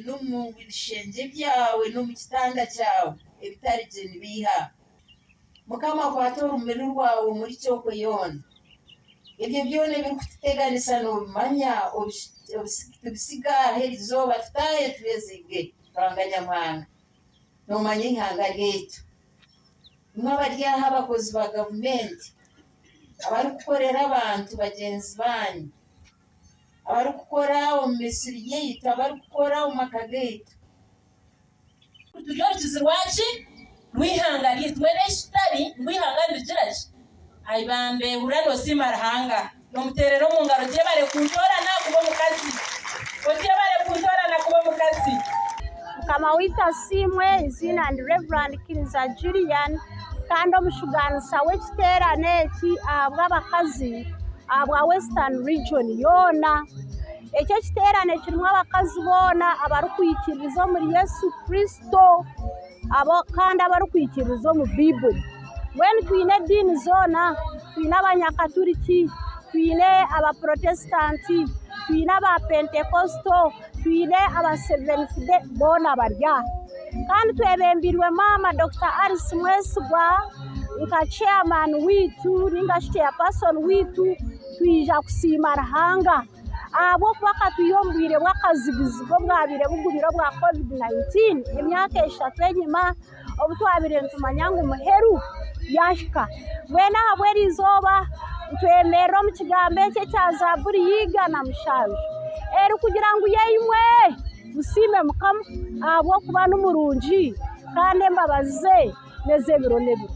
N'omu bishengye byawe n'omu kitanda kyawe ebitari gye nibiiha? Mukama akwate orumuri rwawe omurikye okwe yoona. Ebyo byona ebirikututeganisa noobimanya, tubisige aha erizooba tutaahe twezige Ruhanga Nyamuhanga. Noomanya eihanga ryaitu. Imwe abari aha abakozi ba gavumenti abarikukorera abantu bagyenzi baanyu, abarikukora omu misiri yaitu, abarikukora omu maka gaitu. Turi orukizi rwaki? Rw'eihanga ryaitu. Mbwenu eki kitari ngu eihanga nirigira ki? Ai bambe, hurira noosiima Ruhanga. Noomuteerera omu ngaro oti, Yebare kuntoorana kuba omukazi. Oti, Yebare kuntoorana kuba omukazi. Mukama waitu asiimwe, eiziina ndi Rev Kiriza Julian kandi omushugaanisa w'ekiteerane eki ahabw'abakazi ahabwa Western Region yoona. Eki ekiteerane kirimu abakazi boona abarikwikiririza omuri Yesu Kristo kandi abarikwikiririza omu Baiburi. Mbwenu twine ediini zoona, twine abanyakaturiki, twine abaporotesitanti, twine abapentekosito, twine abasevenfude boona bari aha. Kandi twebembirwe maama Dokita Alice Mwesigwa nka ceyamaani waitu ninga shi ceyapasoni waitu, twija kusiima Ruhanga. Ahabw'okuba akatwiha omu bwire bw'akazibizibi obwabaire bugumire obwa Covid 19 emyaka eshatu enyima obu twabaire nitumanya ngu muheru yaahika. Mbwenu ahabw'eri izooba nitwemerera omu kigambo eki ekya Zaaburi y'eigana mushanju erikugira ngu yaimwe musiime Mukama ahabw'okuba ni murungi kandi embabazi ze n'ez'ebiro n'ebiro.